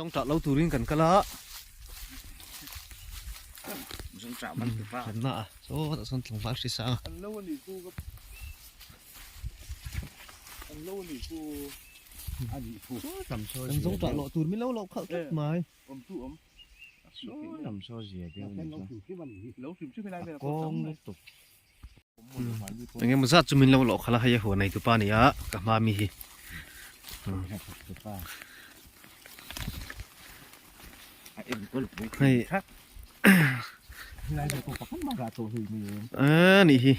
Zawngṭah lo turin kan kal a. Zawngṭah man tu pa. Kan na a. Saw tah sawn tlangval hri sang a. An lo a nih chu ka An lo a nih chu a nih chu. Tam saw Kan zawngṭah loh tur min lo loh khalh tlat mai. Awm chu awm. Saw lam saw zia deuh a nih chu. Lo hrim hrim helai A vel a pawh tam kawng mai. lutuk. Eng emaw zat chu min lo loh khalh a, hei a huan nei tupa a ni a, ka hma mi hi. Hei a nih hi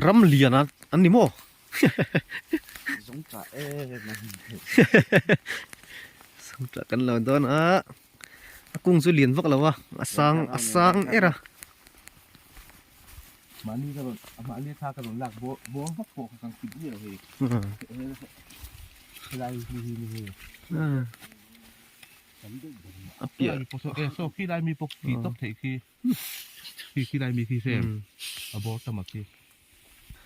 ram lian an ni maw Zawngṭah kan lo dawn a. A kung chu lian vak lo a, a sang a sang er a. Mahni ka rawn mahni thla ka rawn lak bawr bawr vak pawh kha kan kit miah lo hei. Helai hi hi ni hei. A piah. E saw khi lai mi pawh khi tawp theih khi. Khi khi lai mi khi sem. A bawr tam a khi.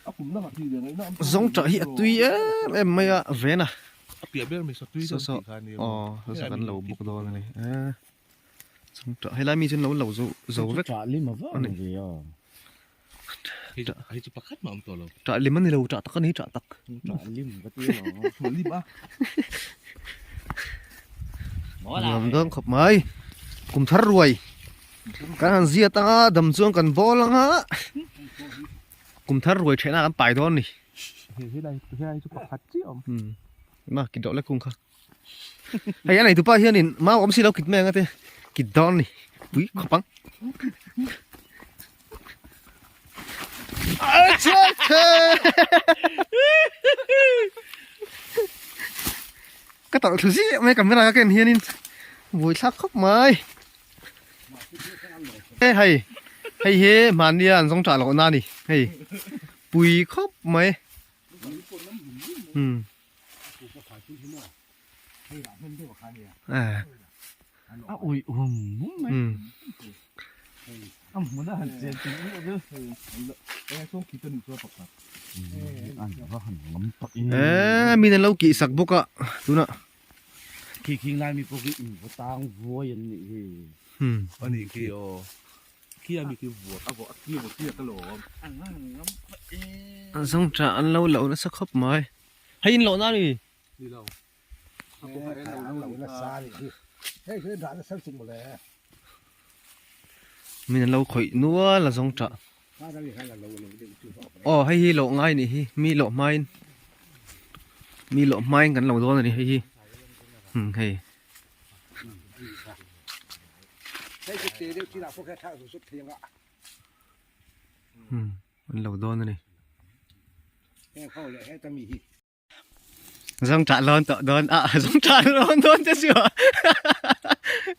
A kum lamah khi lian ngaihna awm tawh. Zawngṭah hi a tui em em mai a ven a. A piah ber mai satui dawn tih kha a ni a. Aw saw saw kan lo bawk dawn a ni. Zawngṭah helai mi chuan lo lo zo zo vek. Ṭah lim a vang ve a. Hei chu pakhat mah awm tawh lo. Ṭah lim a ni lo ṭah tak a ni ṭah tak. Ṭah lim ka ti lo. Ṭah lim a. Nuam dawn khawp mai. Kum thar ruai. Kan han ziat anga dam chuan kan bawl anga. Kum thar ruai thehna kan pai dawn ni. Helai helai chu pakhat chiah awm. Ema kit dawh lek kung kha. Hei a neitupa hianin mau awm si lo kit mai anga te kit dawn ni. Pui khawp ang. Ka tawlh thlu ziah mai camera ka ken hianin buaithlak khawp mai. Hei hei hei hi mahnia an zawng ṭah loh na a ni hei pui khawp mai umm a ui hum hum mai a hmun a han chen tum e min an lo kih sak bawk a tunah Khi khing lai mi pawh khi in va tang vuai an nih hi. A nih khi aw. Khi a mi khi vuat a vawh a khi vawt khi a ka lawm. An zawng tah an lo loh nasa khawp mai. Hei in lawh na ni. Ni lo. Min an lo khawih nual a zawng tah. Aw hei hi lawh ngai nih hi mi lawh hmain mi lawh hmain kan lo dawn a ni hei hi umm hei. Umm an lo dawn a ni. Zawngṭah lawn tawh dawn a zawngṭah lawn dawn te chu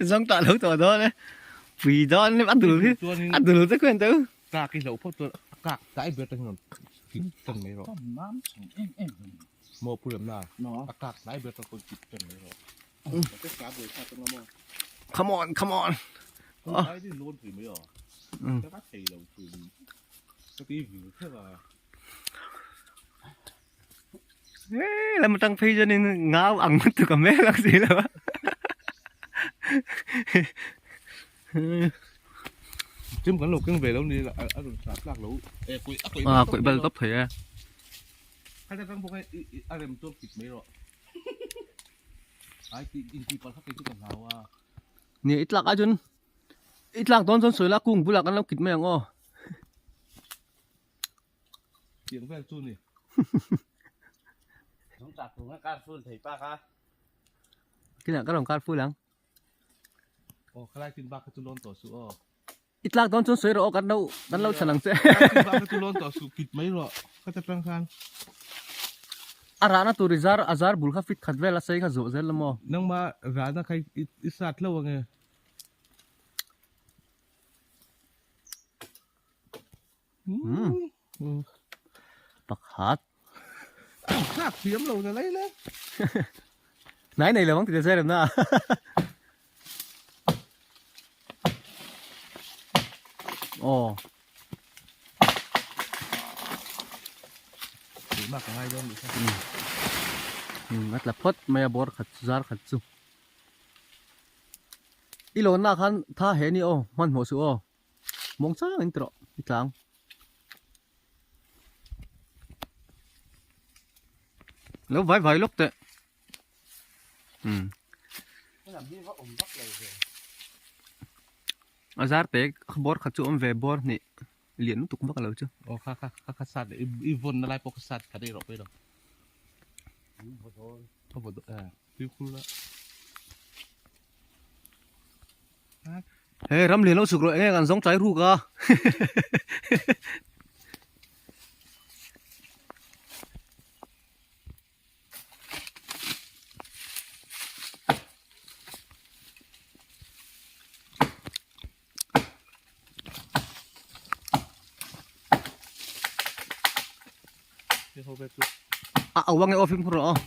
zawngṭah lo tawh dawn e pui dawn a dul hi a dul te khuan teu kak hi lo phawt chuan a kak tlai ber te hian kit tan mai rawh maw pu remna a kak tlai ber te pawh kit tan mai rawh come on come on ai din lawn thei mai a ka thei lo thin ka ti vil theuh a Lam atang phei chuanin ngau ang lutuk a hmel ang si lo a. Chim kan lo keng ve lo ni a rawn tla tlak lo e kuih a kuih a kuih bal tawp thei e. Kha tang bawk a rem chuan kit mai rawh. Ai ti in ti pal kha kei chu ka hlau a. Ni i tlak ai chuan i tlak dawn chuan sawi la kung bulah kan lo kit mai ang aw. Tiang vel chu ni. Zung chak tu nga kar full thei pa kha. Kinah ka rawn kar full ang. Aw khalai tin bak kha chu lawn tawh suh aw. I tlak dawn chuan sawi rawh aw kan lo kan lo chhan ang che. Khalai tin bak kha chu lawn tawh suh kit mai rawh kha ta tang khan. A rahna tur i zar a zar bul kha fit khat vel a sei kha zawh zel la maw. Nangma rahna kha i sat hlauh ange. Pakhat. Thlak thiam lo na lai le. Nai nei lo ang ti ta zerem na. Aw. Ma ka ngai dawn ni kha. A tla phawt mai a bawr khat zar khat chu. I lawnna khan tha he ni aw hmanhmawh suh aw muang chang in ti rawh i tlang. Lo vai vai lawk teh. Um. A zar te bawr khat chu awm ve bawr hnih lian lutuk vak lo chu. Aw kha kha kha kha sat i vawn na lai pawh kha sat khat ei rawh pawh i lo. Ka vaw dawn eh tuikhur la. Hei ram lian lo chhuk rawh enge kan zawng tlai ruk a. A au ange aw fimkhur rawh aw.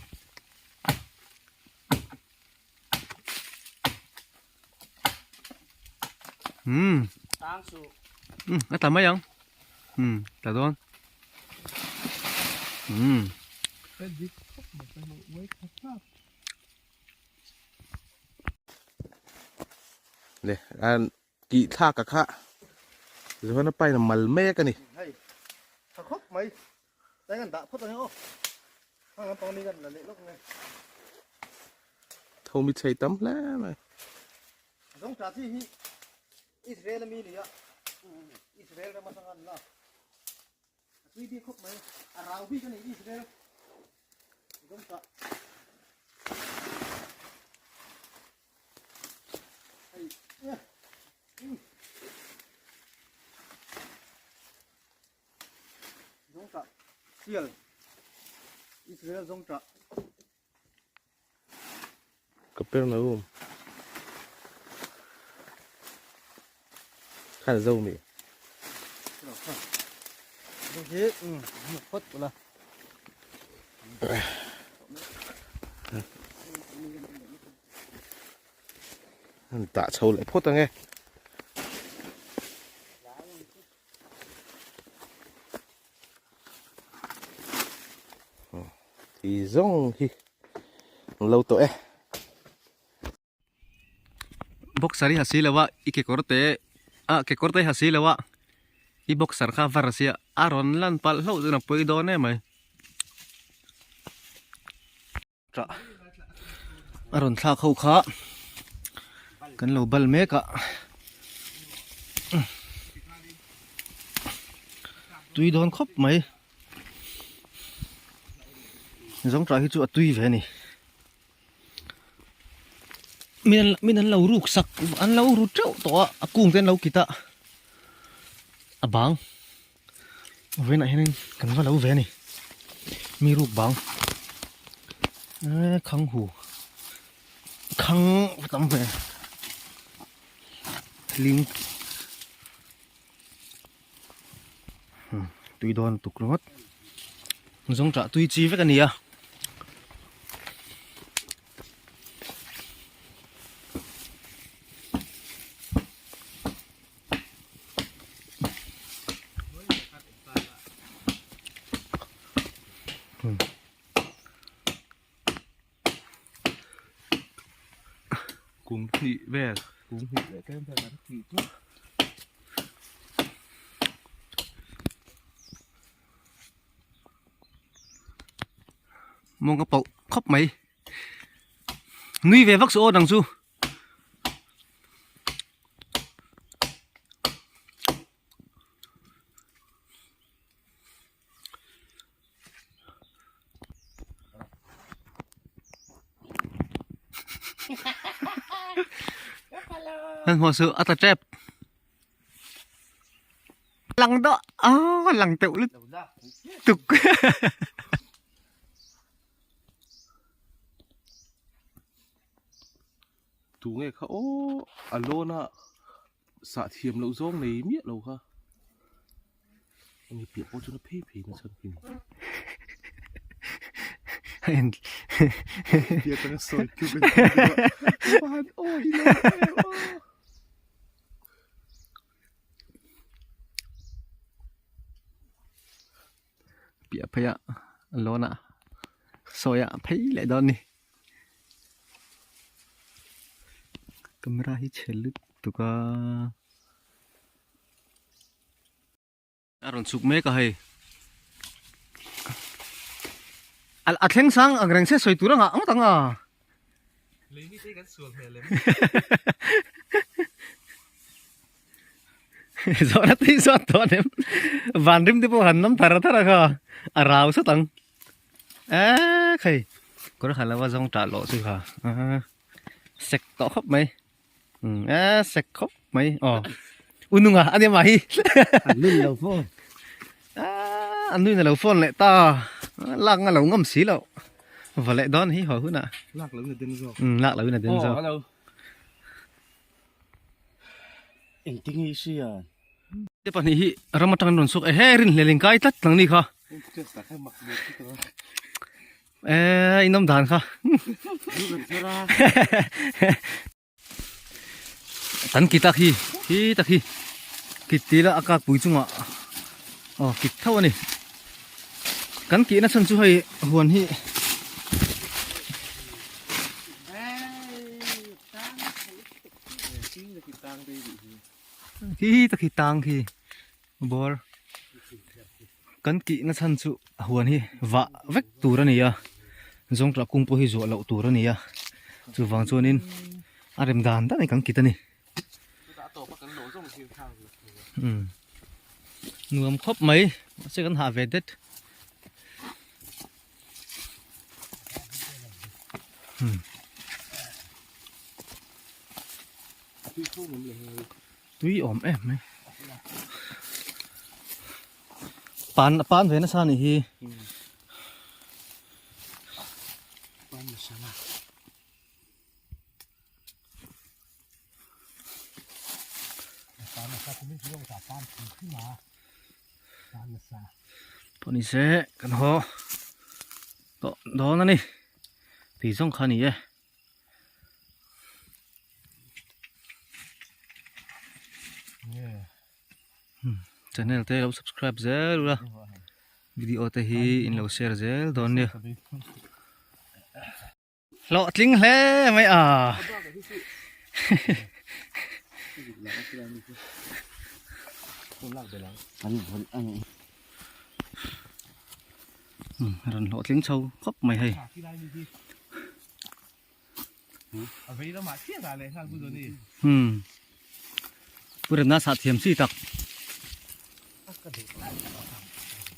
Um. Um, a tla mai ang. Um, tla dawn. Um. Le, an tih thlak a kha Johana pain a mal mek a ni. Hei, tha khawp mai. Tlai kan dah phawt ang e aw. Hang lampang mi kan la leh lawk nge. Tho mi chei tam hle mai. Zawng tla chi hi Israel ami ni a. Israel ram atanga an lak. A tui bik khawp mai. A rau bik a ni Israel. Zawng tla. Hei. Zawngṭah sial Israel zawngṭah. Kapernaum khan zo mi. Hi phawt ula. Dah chho leh phawt ange. Thì zawng hi an lo tawh e. Boxer hi ha si lo a i kekawr te ah kekawr te ha si lo a i boxer kha var a sia a rawn lan palh hlauh chuan a pawi dawn em mai. Tah a rawn thlak ho kha kan lo bal mek a tui dawn khawp mai zawngṭah hi chu a tui ve a ni min min an lo ruk sak an lo ru teuh tawh a a kung te an lo kit a a bang. Vawiinah hianin kan va lo ve a ni mi ruk bang eee khang hu khang va tam ve hling tui dawn tuk ringawt zawngṭah tui chi vek a ni a. Kung hnih vel kung hnih leh tlem vel an tih chu. Mawng ka pauh khawp mai nui ve vak chu aw dang chu. Hman hmawh suh a tla tep lang dawh a lang teuh lutuk. Tu nge kha aw a lawn a sah thiam loh zawng nei miah lo kha ani piah pawh chuan a phei phei nasa khi ni piah atanga sawi tluk a ni van awi lo em aw. Piah phei a lawn a sawi a phei leh dawn a ni. Camera hi chhe lutuk a. A rawn chhuk mek a hei. A thleng sang ang reng se sawi tur anga ngawt ang a. Lei mi te kan sual hmel em. Zawhna tui zawt tawh a nem. Van rim te pawh han nam thar thar a kha. A rau sat ang. Eee khei. Kawr kha lo a zawng tah loh chu kha. Sek tawh khawp mai. Eee sek khawp mai. Aw. Ununga a nia mah hi. An nun lo phone. An nun a lo phone leh ta. Lak nga lo ngam si lo. Va leh dawn hi haw hunah. Lak lo in a den zawk. Lak lo in a den zawk. Aw hello. Engtin nge i hria? Te pahnih hi ram atang an rawn chhuak ehe rinhlel in kai tlat tlang ni kha. Eh in awm dan kha. Tan ki tak hi hi tak hi kit ti la a kak pui chungah aw kit tho a ni. Kan kihna chhan chu hei huan hi Khi tak hi tang khi bawr kan kihna chhan chu huan hi vah vek tur a ni a zawngtah kung pawh hi zuah loh tur a ni a chuvang chuanin a rem dan dan in kan kit a ni nuam khawp mai mahse kan hah ve det. Tui awm em mai. Pan pan ve nasa ni hi. Pan nasa na. Pan nasa kumin chu ta pan thum thum a. Pan nasa. Pawh ni se kan haw tawh dawn a ni. Tui zawng kha a ni e. Channel te lo subscribe zel ula video te hi in lo share zel dawn nia hlawh tling hle mai a Rawn hlawh tling chho khawp mai hei. Pu Remna sah thiam chi tak. A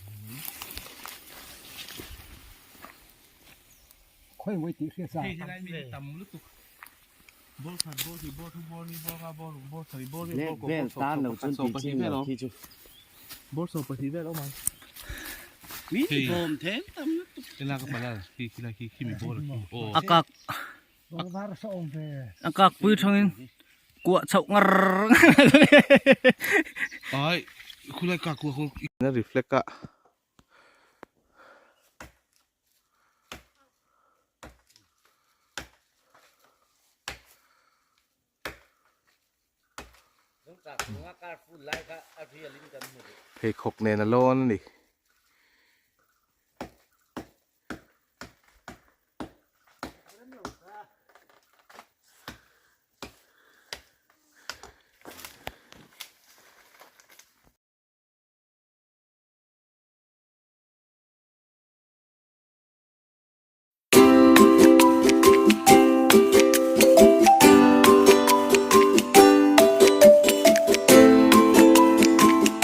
kak a kak pui thangin kuah chhoh ngar ai khulai kak kuah khu na reflect a. Pheikhawk nen a lawn a ni.